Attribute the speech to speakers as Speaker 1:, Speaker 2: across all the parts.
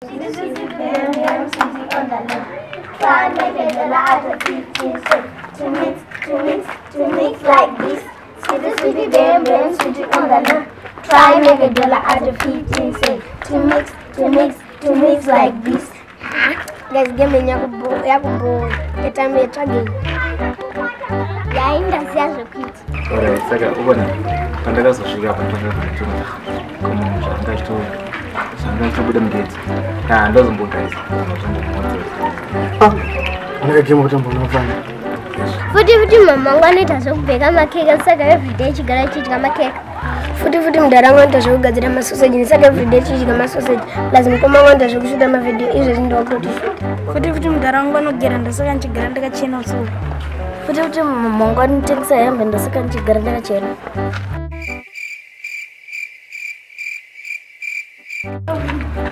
Speaker 1: This is the I'm sitting on the left. Try and make a dollar out of 15 cents. To mix, to mix, to mix like this. See the sweetie bam bam sitting on the left. Try and make a dollar out of 15 cents. To mix, to mix, to mix like this.
Speaker 2: Guys, game yakubo etambe tsvagei
Speaker 1: yaindaziya zvekuita.
Speaker 3: Alright, saka ubona pandakazosvika apa ndakazotuma zvanga achitobuda mugedzi. Ah, ndozombotarisa.
Speaker 4: Anenge game kutamba unofana.
Speaker 1: Futi futi mama wangu anoita zvekubheka makeke, saka everyday chigara chidya makeke.
Speaker 2: Futi futi mudhara wangu anoita zvekugadzira masoseji, saka everyday chidya masoseji. Plus mukoma wangu anoita zvekushuta mavhidhiyo, izvezvi ndowakutoti.
Speaker 5: Futi futi mudhara wangu anogera, ndosaka ndichigara ndakachena usuku.
Speaker 6: Futi futi mama wangu anotengesa hembe, ndosaka ndichigara ndakachena.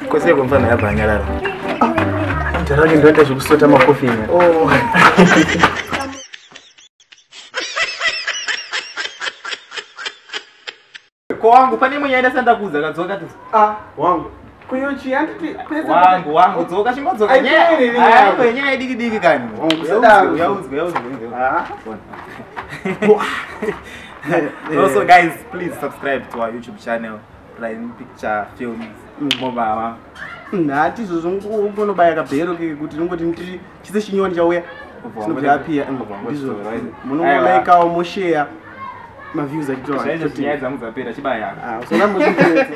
Speaker 3: Kwese kumfana yabva anyarara.
Speaker 4: Mudhara wacho ndoita zvekusota makofini.
Speaker 3: Oh. Ko wangu pane imwe nyaya ndasanda kuudza kadzoka tu.
Speaker 4: Ah, wangu. Kuyochi handiti pese
Speaker 3: Wangu wangu dzoka chingodzoka
Speaker 4: Aiperi
Speaker 3: nyaya.
Speaker 4: nyaya.
Speaker 3: Aiwe nyaya diki diki kani.
Speaker 4: Wangu, usadaro.
Speaker 3: Yauzwe yauzwe.
Speaker 4: Ah.
Speaker 3: Also guys, please subscribe to our YouTube channel Prime Picture Films. Mobama.
Speaker 4: Nhati izvozvo ungonobaya kabhero kuti ringoti ndiri chise chinyowani chauya. Chinobva apiya. Ndizvo. Munongolaikawo mosheya maviews achitoa.
Speaker 3: Zvaizvo nyaya dzangu dzapera chibaya.
Speaker 4: Ah, usana muzvipedza.